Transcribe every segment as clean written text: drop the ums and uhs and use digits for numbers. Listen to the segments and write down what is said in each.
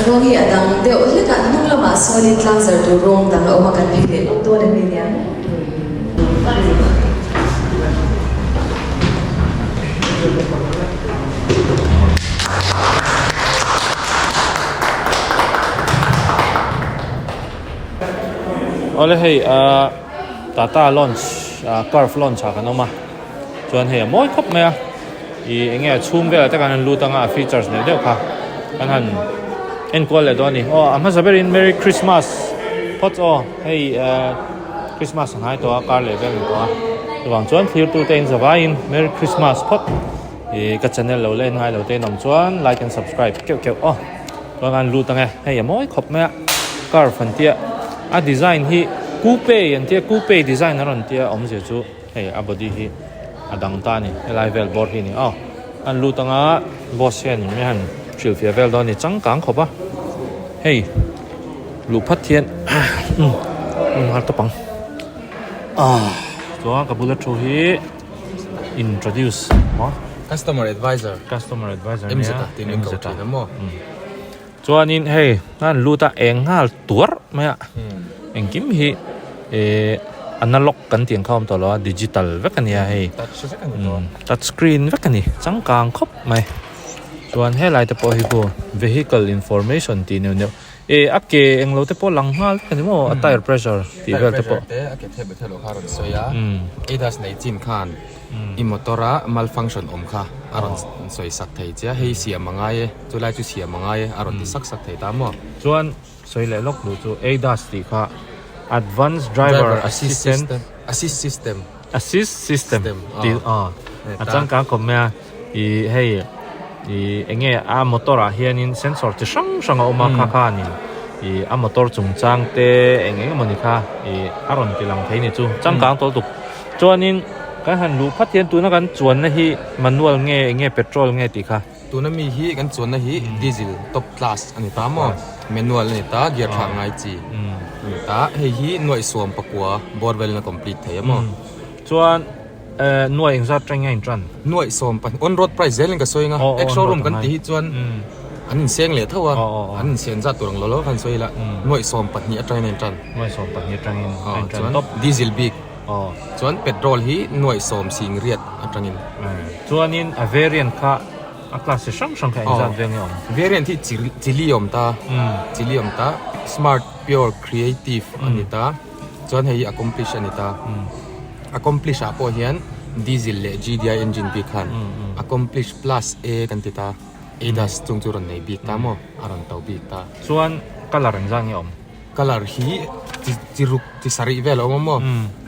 rawng hi a dang deuh hlek a, hnung lamah sawnin tlangzar tur rawng dang a awm a, kan phei leh lawk dawn em ni niang? Awle hei ah Tata launch ah curve launch ah kan awm a chuan hei a mawi khawp mai a ih eng nge a chhung velah te khan an lut anga a features neuh neuh kha kan han enkual leh dawn a ni aw a hmasa berin merry christmas phawt aw hei eh christmas a hnai tawh a kar leh vel a ni tawh a chuvang chuan thlir tute in zavaiin merry christmas phawt ih ka channel lo la en ngai lo te in awm chuan like and subscribe keuh keuh aw. Chuan an lut ang e, hei a mawi khawp mai a, curve an tia, a design hi coupe an tia, coupe design a rawn tia awmzia chu hei a body hi a dang ta a ni, helai vel bawr hi a ni aw, an lut ang a boss hian in han hrilhfiah vel dawn a ni changkang khawp a, hei luh phat hian umm umm har tawp ang ah chuan ka bula thu hi. Introduce maw? Customer advisor. Customer advisor nia. MZ-a tih min ko thin a maw? Chuanin hei a han lut a eng nghal tuar mai a. Engkim hi eh analog kan tih ang kha a awm tawh lo a digital vek a nia hei. Touch vek a ni tawh. Touch screen vek a ni changkang khawp mai. Chuan helai te pawh hi khu vehicle information tih neuh neuh Eh a ke englo te pawh lang nghal vek a ni maw a tire pressure tih vel te pawh. Tire pressure te a ke thep leh thep loh kha a rawn sawi a, ADAS nei chin khan i motor a malfunction awm kha a rawn sawi sak thei che a, hei siam a ngai e, chulai chu siam a ngai e a rawn ti sak sak thei ta maw. Chuan sawi leh lawk duh chu ADAS tih kha Advanced Driver Assistant Assist System Assist System tih a changkang khawp mai a. Ih hei ih eng nge a motor ah hianin sensor chi hrang hrang a awm a kha khanin ih a motor chungchang te eng eng emawni kha ih a rawn ti lang thei a ni chu changkang tawlh tuk chuanin kan han luh phat hian tuna kan chuanna hi manual nge eng nge petrol nge tih kha. Tuna mi hi kan chuanna hi diesel top class a ni ta maw manual a ni ta gear thlak ngai chi a ni ta hei hi nuaih suam pakua bore vel in a complete thei a maw. Chuan. Eh, nuaih engzat tang nge in tan? Nuaih 12 on road price zelin ka sawi anga, ex showroom kan tih hi chuan an inseng leh tho a, an insen zat tur ang lo lo khan sawi ila, nuaih 12 atangin a in tan. Nuaih 12 atangin a in tan top. Diesel bik, chuan petrol hi nuaih 10 singriat atangin. Chuanin a variant kha a class chi hrang hrang kha engzat vel nge awm? Variant hi chili awm ta, chili awm ta, smart, pure, creative a ni ta. Chuan hei hi accomplish a ni ta. Accomplish ah pawh hian diesel leh GDI engine bik khan accomplish plus A kan ti ta. ADAS chung chu rawn nei bik ta maw? A rawn to bik ta. Chuan colour engzat nge awm? Colour hi chi chi ruk chi sarih vel a awm a maw?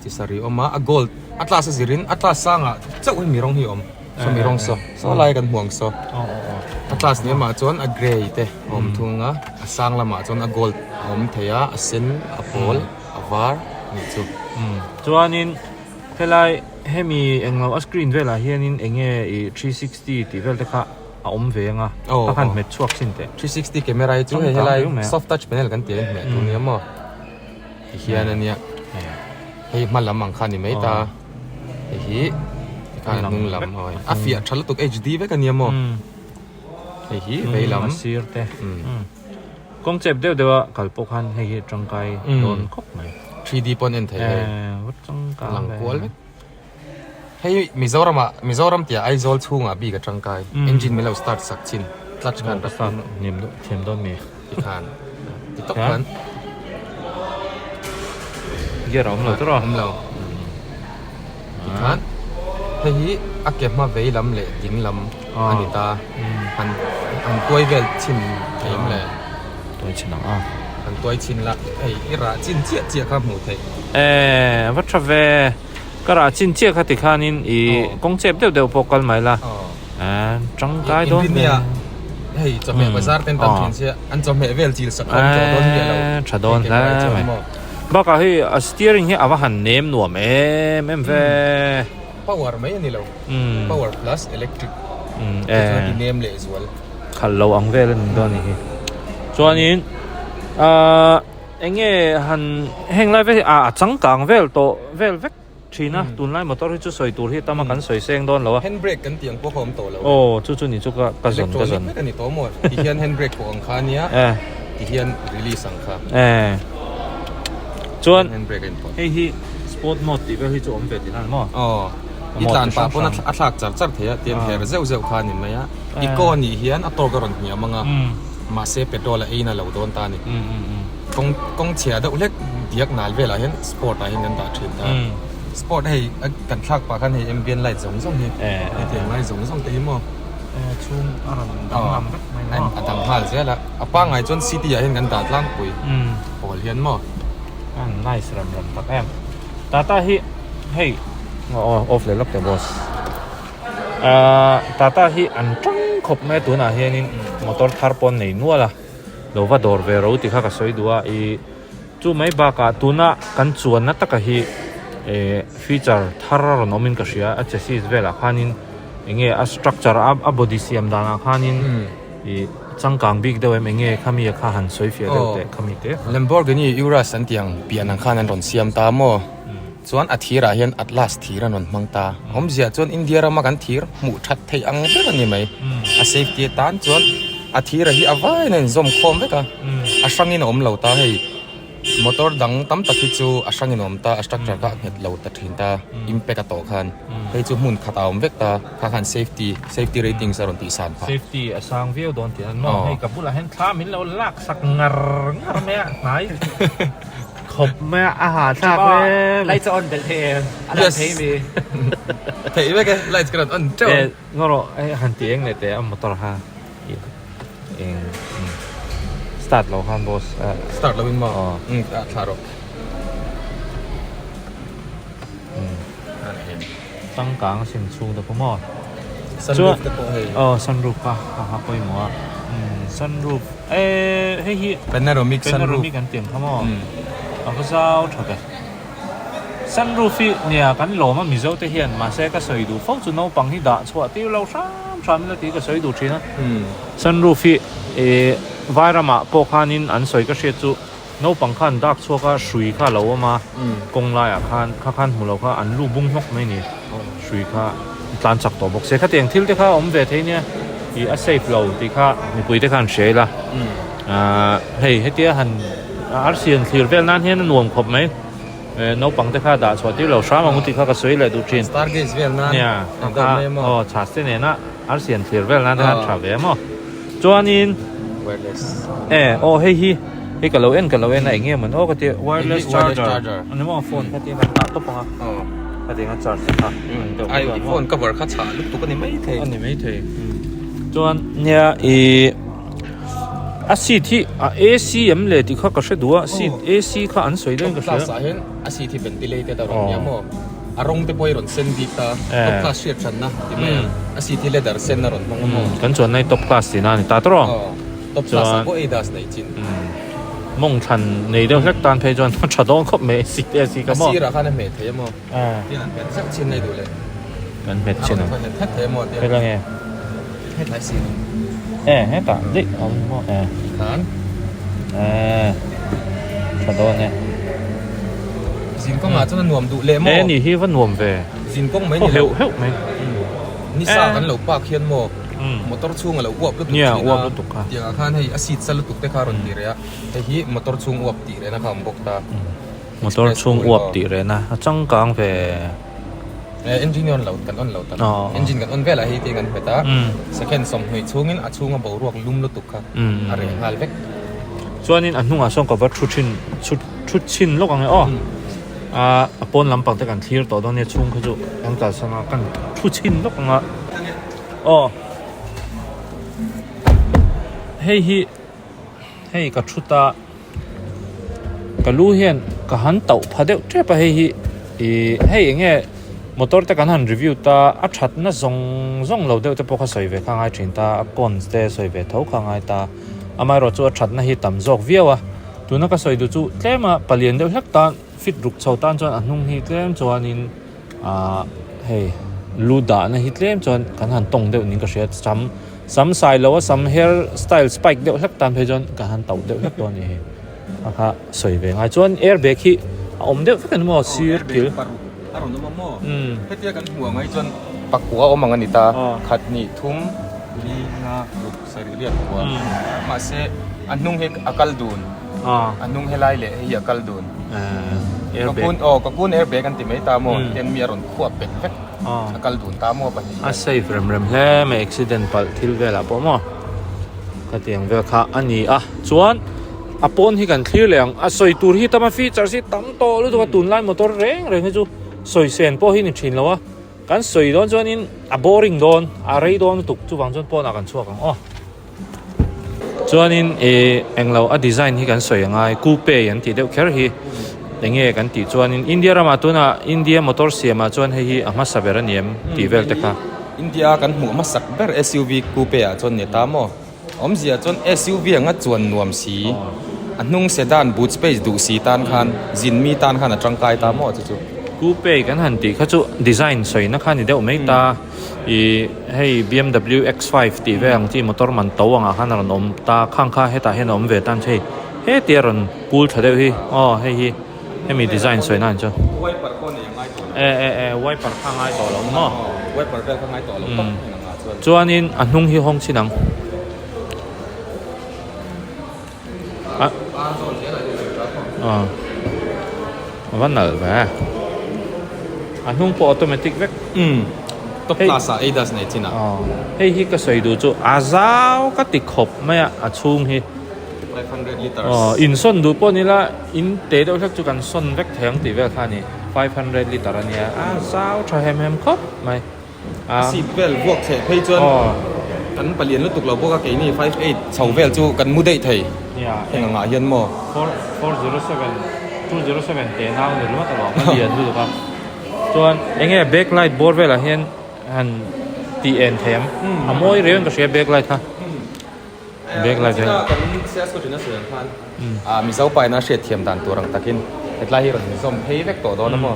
Chi sarih a awm a, a gold a class a zirin a class sangah chauh hi mi rawng hi a awm. Saw mi rawng saw saw lai kan hmuh ang saw. A class hniamah chuan a grey te a awm thung a, a sang lamah chuan a gold a awm thei a, a sen, a pawl, a var nih chu. Chuanin helai hemi englo a screen velah hianin eng nge ih 360 tih vel te kha a awm ve ang a, a khan hmet chhuak chin teh. 360 camera hi chu hei helai soft touch panel kan tih a inhmeh tur nia maw tihian a nia hei hma lam ang kha a ni mai ta. Hei hi tikhan a hnung lam hawi a fiah tha lutuk HD vek a nia maw hei hi vei lam a sir te kawng chep deuh deuh a kal pawh khan hei hi tangkai dawn khawp mai 3D pawn en thei hei tangkai lang kual vek hei Mizoram ah Mizoram tia Aizawl chhungah bik a tangkai engine min lo start sak chin clutch khan ka start nim thiam dawn mi tikhan ti tawp khan gear a awm lo tawrh a awm lo tikhan hei hi a ke hma vei lam leh ding lam a ni ta han han tuai vel chhin thei em le tuai chhin ang a han tuai chhin la hei i rah chin chiah chiah kha hmuh theih eh va tha ve ka rah chin chiah kha tikhanin i kawng chep deuh deuh pawh kal mai la eh tangkai dawn ve hei chawhmeh bazar ten tam thin sia an chawhmeh vel chil sak khan chaw dawn miah lo tha dawn hle mai bakah hei a steering hi a va han nem nuam em em ve power mai a ni lo power plus electric eh nem leh zual khalh lo ang vel a ni dawn a ni hi chuanin ahh eng nge han heng lai vel hi a changkang vel tawh vel vek. thin a, tunlai motor hi chu sawi tur hi tam a kan sawi seng dawn lo a. Handbrake kan tih ang pawh kha awm tawh lo. Aw chu chu ni chu ka ka zawn ka zawn. Electronic vek a ni tawh maw? Ti hian handbrake pawh ang kha a nia, ti hian release ang kha. Chuan handbrake a inpawlh. Hei hi sport mode tih vel hi chu awm ve tihna a ni maw? Aw, i tlan pah pawn a thlak char char thei a, tiang her zeuh zeuh kha a ni mai a. Eco a nih hian a torque a rawn hniam ang a, mahse petrol a ein a lo dawn ta a ni. Kawng kawng chhia deuh hlek diak nal velah hian sport ah hian kan dah thin ta. Sport hei kan thlak pah khan hei ambient light zawng zawng hi hetiang lai zawng zawng te hi maw chhung a rawn danglam vek mai maw? A dang nghal zel a, a pangngai chuan city ah hian kan dah tlangpui pawl hian maw. Nice ram ram tak em. Tata hi hei aw off leh lawk teh boss. Ahh Tata hi an tang khawp mai a tunah hianin motor thar pawh an nei nual a. Lo va dawr ve ro tih kha ka sawi duh a, ih chu mai bakah tuna kan chuanna taka hi eh feature thar a rawn awmin ka hria a chassis velah khanin eng nge a structure a a body siam danah khanin ih changkang bik deuh em eng nge khami a kha han sawi fiah deuh teh khami te. Lamborghini Urus an tih ang pian ang khan an rawn siam ta maw? Chuan a thirah hian Atlas thir an rawn hmang ta. Awmzia chuan India rama kan thir hmuh that theih ang ber a ni mai. A safety atan chuan a thira hi a vaiin a inzawm khawm vek a, a hrangin a awm lo ta hei. Motor dang tam tak hi chu a hrangin a awm ta, a structure kha a nghet lo ta thin ta, impact a tawh khan. Hei chu hmun khatah a awm vek ta, kha khan safety, safety ratings a rawn tih san phah. Safety a sang viau dawn tih an maw? Hei ka bulah hian thla min lo lak sak ngar ngar mai a, hnai. Khawp mai a, a hahthlak hle. Lights a on belh thei em? A lang thei mi? Theih vek e, lights ka rawn on teuh ang. Ngaw rawh, hei han ti eng leh teh a motor kha eng start lo khan boss. Start lo in maw? Aw. A thlah rawh. Changkang a sin chhung te pawh maw? Sunroof te pawh hei. Aw sunroof kha a ha pawimawh a. Sunroof eh hei hi Panoramic sunroof. Panoramic an tiang kha maw? A va zau tha ve. Sunroof hi nia kan lawm a Mizo te hian mahse ka sawi duh fo chu naupang hi dah chhuah tir lo hram hram ila tih ka sawi duh thin a. Sunroof hi eh Vairamah pawh khanin an sawi ka hriat chu Naupang khan dak chhuak a, hrui kha a lo awm a, kawng laiah khan kha khan hmu lo kha an lu bung hnawk mai ni, hrui kha tlan chak tawh bawk se. Khatiang thil te kha a awm ve thei nia, ih a safe lo tih kha mipui te khan hria ila. Ahh hei hetia han arsi han thlir vel nan hian a nuam khawp mai, naupang te kha dah chhuah tir lo hram ang u tih kha ka sawi leh duh thin. Stargaze vel nan Nia, kha aw chhas te nena arsi han thlir vel nan te khan tha ve a maw. Chuanin wireless e aw hei hi hei ka lo en ka lo en a eng nge mawn aw ka ti wireless charger ani maw phone kha tiin a dah tawp ang a ka ti ang a charge te kha ai phone cover kha chhah lutuk ani mai thei ani mai thei chuan nia i a seat hi a AC em le tih kha ka hre duh a seat AC kha an sawi daih in ka hria class ah hian a seat hi ventilated a rawn nia maw A rawng te pawh hi rawn sen bik ta, top class hriat hranna ti mai ang. A seat hi leather sen a rawn hmang a maw? Kan chuan nai top class tihna a ni ta tawrh aw. Aw, top class ah pawh ADAS nei chin. Mawng thlan nei deuh hlek tan phei chuan a tha dawn khawp mai AC te AC kha maw? A sirah khan a hmeh thei a maw? Tiang an hmet zeuh chin nei duh leh. Kan hmet chin ang. A rawn thaw het het thei a maw? Hela nge? Hetlai sir. E hetah daih a awm maw? E. Khan. E. Tha dawn e. Zinkawng ah chuan a nuam duh leh maw? E ni hi va nuam ve. Zinkawng mai ni lo. Heuh heuh mai. Nisa kan lo park hian maw? Motor chhung a lo uap lutuk thin a. Nia uap lutuk kha. Tiang ah khan hei a seat sa lutuk te kha a rawn ti reh a. Hei hi motor chhung uap tih rehna kha a awm bawk ta. Motor chhung uap tih rehna a changkang ve. Engine on lo kan on lo tak engine kan on velah hei te kan hmet a second 20 chhungin a chhunga boruak lum lutuk kha a reh nghal vek. Chuanin a hnungah sawn ka va thu thin thu thu chhin lawk ang e aw ah a pawn lampang te kan thlir tawh dawn nia chhung kha chu kan kalsan a kan thu chhin lawk ang a aw hei hi hei ka thu ta. Ka lu hian ka han tauh pha deuh tep a hei hi ih hei eng nge motor te kan han review ta a thatna zawng zawng lo deuh te pawh kha sawi ve kha ngai thin ta a cons te sawi ve tho kha ngai ta amaherawh chu a thatna hi tam zawk viau a tuna ka sawi duh chu tlem a palian deuh hlek tan fit ruk chho tan chuan a hnung hi tlem chuanin ah hei lu dahna hi tlem chuan kan han tawng deuh niin ka hria sam Sam sai lo a sam hair style spike deuh hlek tan phei chuan ka han tauh deuh hlek dawn a ni hei a kha sawi ve ngai chuan air bag hi a awm deuh vek a ni maw sir kil. A rawn awm a maw? Hetia kan hmuh ang ai chuan pakua awm ang a ni ta. Khat hnih thum li nga ruk sarih riat kua. Mahse a hnung hi a kal dun. A hnung helai leh hei hi a kal dun. Airbag. Aw cocoon airbag an ti mai ta maw? Tian mi a rawn khuap bet vek. A kal dun ta maw pahnih. A safe rem rem hle mai accident palh thil velah pawh maw? Khatiang vel kha a ni a. Chuan a pawn hi kan thlir leh ang. A sawi tur hi tam a features hi tam tawh lutuk a tunlai motor reng reng hi chu sawi sen pawh hi ni thin lo a. Kan sawi dawn chuanin a boring dawn a rei dawn lutuk chuvang chuan pawnah kan chhuak ang aw. Chuanin ih englo a design hi kan sawi angai coupe an tih deuh kher hi enge kan tih chuanin India ramah tunah India motor siamah chuan hei hi a hmasa ber a ni em tih vel te kha. India kan hmuh hmasak ber SUV coupe ah chuan ni ta maw? Awmzia chuan SUV anga chuan nuam si, a hnung sedan boot space duh si tan khan zin mi tan khan a tangkai ta maw chu chu. Coupe kan han tih kha chu design sawina kha ni deuh mai ta. Ih hei bmw X five tih vel ang chi motor man to angah khan a rawn awm ta khang kha hetah hian a awm ve tan che hei hetia rawn kul tha deuh hi aw hei hi hemi design sawi nan chu Wiper pawh nei a ngai tawh lo. E e e wiper kha a ngai tawh lo maw? Wiper vel kha a ngai tawh lo tawp heng angah chuan. Chuanin a hnung hi hawng chin ang. A a va nalh ve a hnung pawh automatic vek umm top class ah ADAS nei chin ah hei hi ka sawi duh chu a zau ka ti khawp mai a a chhung hi 500 liters aw insawn duh pawh ni la in te deuh hlek chu kan sawn vek thei ang tih vel kha a ni 500 liter a nia a zau tha hem hem khawp mai. A seat vel vuak cheh phei chuan kan palian lutuk lo bawk a keini 58 chho vel chu kan mu daih thei heng angah hian maw. 407 207 teh nau ni ringawt alawm a lian lutuk a chuan enge back light bawr velah hian han tih en thei ang a mawi riau in ka hria back light kha back light hian kan sias ko thin a sawi ang khan Mizo pa ina hriat thiam dan tur ang takin hetlai hi rawn zawm phei vek tawh dawn a maw.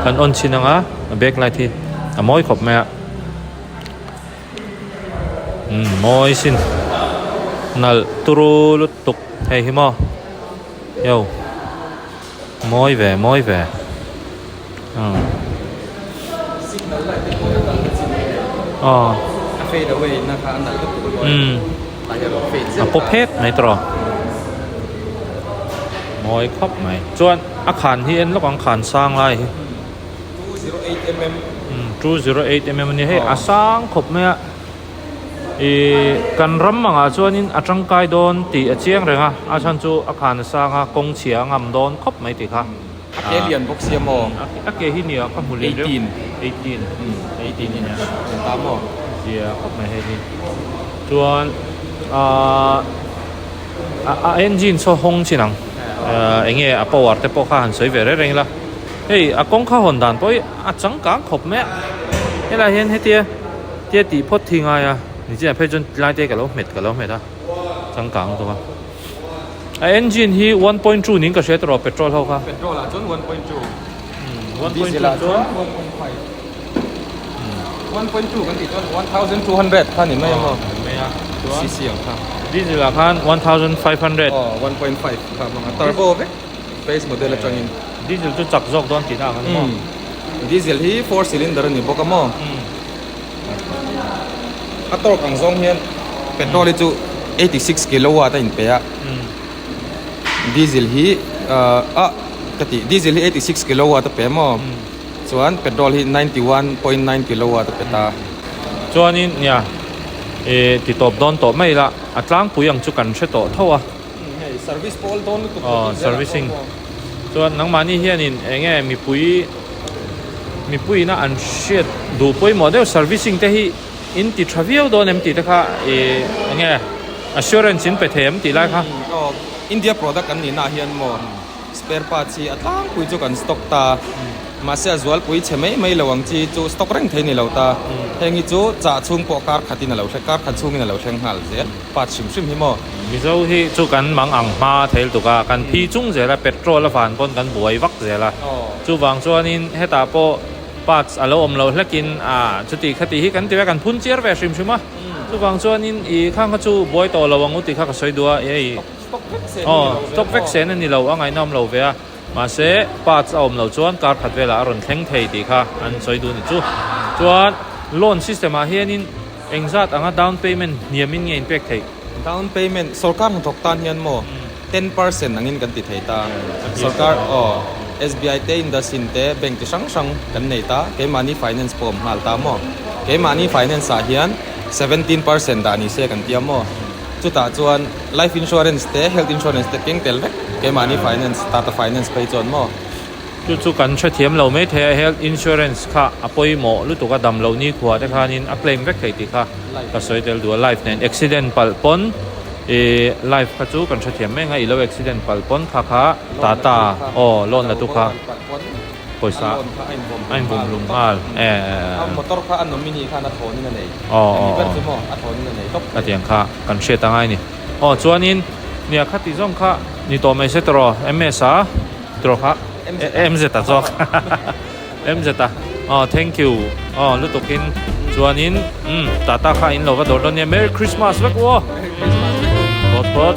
Kan on chhin anga back light hi a mawi khawp mai a umm mawi sin nalh turu lutuk hei hi maw yo mawi ve mawi ve umm aw umm a pawp het mai tawh mawi khawp mai chuan. A khan hi en lawk ang khan sang lai hi. 208mm. 208 mm ania hei a sang khawp mai a. Ih kan ram angah chuanin a tangkai dawn tih a chiang reng a, a chhan chu a khan a sang a kawng chhia a ngam dawn khawp mai tih kha. A ke lian bawk sia maw? A ke hi nia ka hmu lian reuh. 18. 18 ania. Ta maw? Zia khawp mai hei hi. Chuan ahh. A engine saw hawng chin ang eng nge a power te pawh kha han sawi ve reng reng ila hei a kawng kha hawn dan pawh hi a changkang khawp mai a helai hian hetia tia tih phawt thi ngai a nichinah phei chuan tilai te ka lo hmet ka lo hmet a changkang lutuk a a engine hi 1.2 niin ka hria tawh petrol ho kha petrol ah chuan 1.2 diesel ah chuan 1.5 1.2 kan tih chuan 1200 kha ni mai a maw cc ang kha diesel ah khan 1500 aw 1.5 kha hmang a turbo vek base model atangin diesel chu chak zawk dawn tihna ang a ni maw diesel hi 4 cylinder a ni bawk a maw a torque ang zawng hian petrol hi chu 86 kilowatt a inpe a diesel hi ah ka tih diesel hi 86 kilowatt a pe maw Chuan petrol hi 91.9 kilowatt a pe ta. Chuanin nia ih ti tawp dawn tawh mai ila a tlangpui ang chu kan hre tawh tho a. Hei service pawh awl dawn lutuk Aw servicing. Chuan nangmahni hianin eng nge mipui mipuiin a an hriat duh pawimawh deuh servicing te hi in ti tha viau dawn em tih te kha ih eng nge assurance in pe thei em tih lai kha. Aw India product kan nihna ah hian maw. Spare parts hi a tlangpui chu kan stock ta. Mahse a zualpui chhe mai mai lo ang chi chu stock reng thei ni lo ta. Heng hi chu chah chhung pawh kar khatin a lo thleng, kar khat chhungin a lo thleng nghal zel. Parts hrim hrim hi maw? Mizo hi chu kan mang ang hma thei lutuk a, kan phi chung zel a, petrol a van pawn kan buai vak zel a. Chuvang chuanin hetah pawh parts a lo awm loh hlekin a chuti khati hi kan ti ve a, kan phun chiar ve hrim hrim a. Chuvang chuanin i khang kha chu buai tawh lo ang u tih kha ka sawi duh a, hei. Stock vek sen a ni lo ve. Aw, stock vek sen a ni lo, a ngaihnawm lo ve a. Mahse parts a awm loh chuan kar khat velah a rawn thleng thei tih kha an sawi duh ni chu. Chuan loan system ah hianin engzat anga down payment hniamin nge inpek theih? Down payment sorkar hnathawk tan hian maw 10% angin kan ti thei ta. Sorkar aw SBI te IndusInd te bank chi hrang hrang kan nei ta. Keimahni finance pawh awm nghal ta maw. Keimahni finance ah hian 17% dah ni se kan tia maw. Chutah chuan life insurance te health insurance te keng tel vek keimahni finance Tata finance phei chuan maw. Chu chu kan hrethiam lo mai thei a, health insurance kha a pawimawh lutuk a, dam loh nikhua te khanin a claim vek thei tih kha ka sawi tel duh a, life nen accident palh pawn ih life kha chu kan hrethiam mai ang a, i lo accident palh pawn kha kha Tata aw loan la tu kha pawisa a inbawm hlum nghal e a motor kha a nominee khan a thawn in a nei aw aw aw a thawn in a nei tawp a tiang kha kan hriat angai a ni aw chuanin nia khati zawng kha ni tawh mai se tawh MS a. Tawh kha MZ a zawk MZ a aw thank you aw lutukin chuanin umm tata kha in lo va dawr dawn nia Merry Christmas vek u aw phawt phawt.